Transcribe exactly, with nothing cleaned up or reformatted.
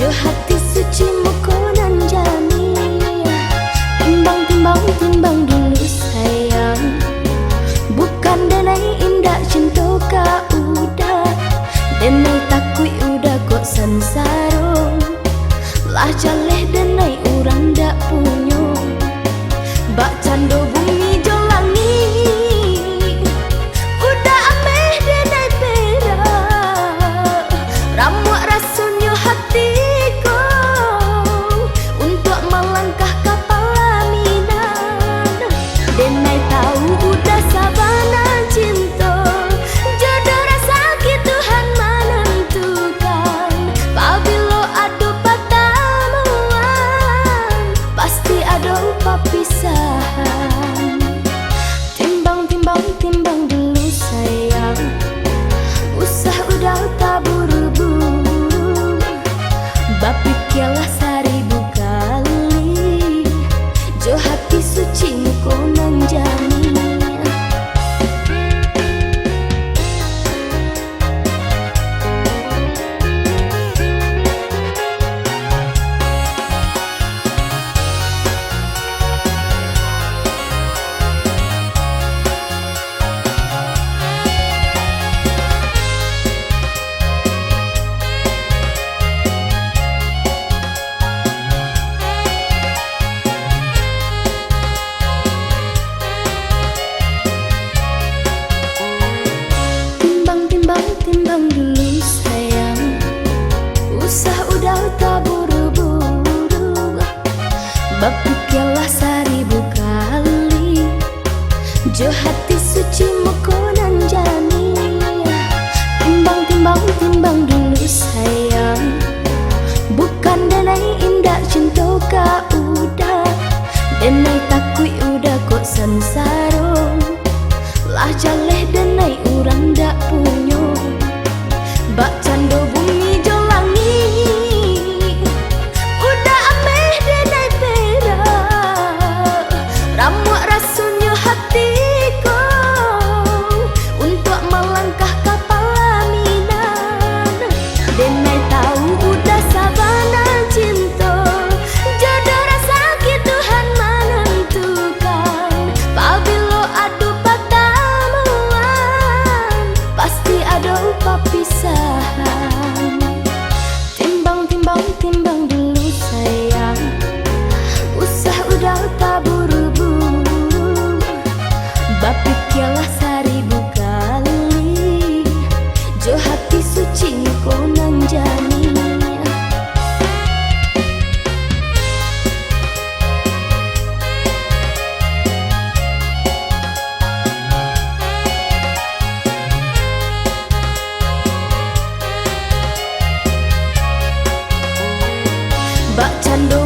Jo hati suci muko nan janiah. Timbang, timbang, timbang dulu sayang. Bukan denai indak cinto ka Uda. Denai takuik Uda kok sansaro. Lah jaleh denai urang dak punyo. Bak cando bumi jo langik. Uda ameh denai perak. Ramuak rasonyo hati ko. Untuak malangkah ka palaminan. Denai tau Uda sabana cinto. Jodoh rasaki Tuhan manantukan. Pabilo ado patamuan, pasti ado papisahan. Timbang, timbang, timbang dulu sayang. Usah Uda taburu-buru. Bapikialah saribu kali. Jo hati suci muko nan janiah. Timbang, timbang, timbang dulu sayang. Usah Uda taburu-buru. Bapikialah saribu kali. Jo hati suci muko nan janiah. Timbang, timbang, timbang dulu sayang. Bukan denai indak cinto ka Uda. Denai takuik Uda kok sansaro. Lah jaleh denai urang dak punyo. Bak cando bumi jo langik. Uda ameh denai perak. Ramuak rasonyo hati ko. Untuak malangkah ka palaminan. Denai tau Uda sabana cinto. Jodoh rasaki Tuhan manantukan. Pabilo ado patamuan, pasti ado papisahan. Timbang, timbang, timbang dulu sayang. Usah Uda taburu-buru. Bapikialah saribu kali. Jo hati suci ko nan janiah. Bak cando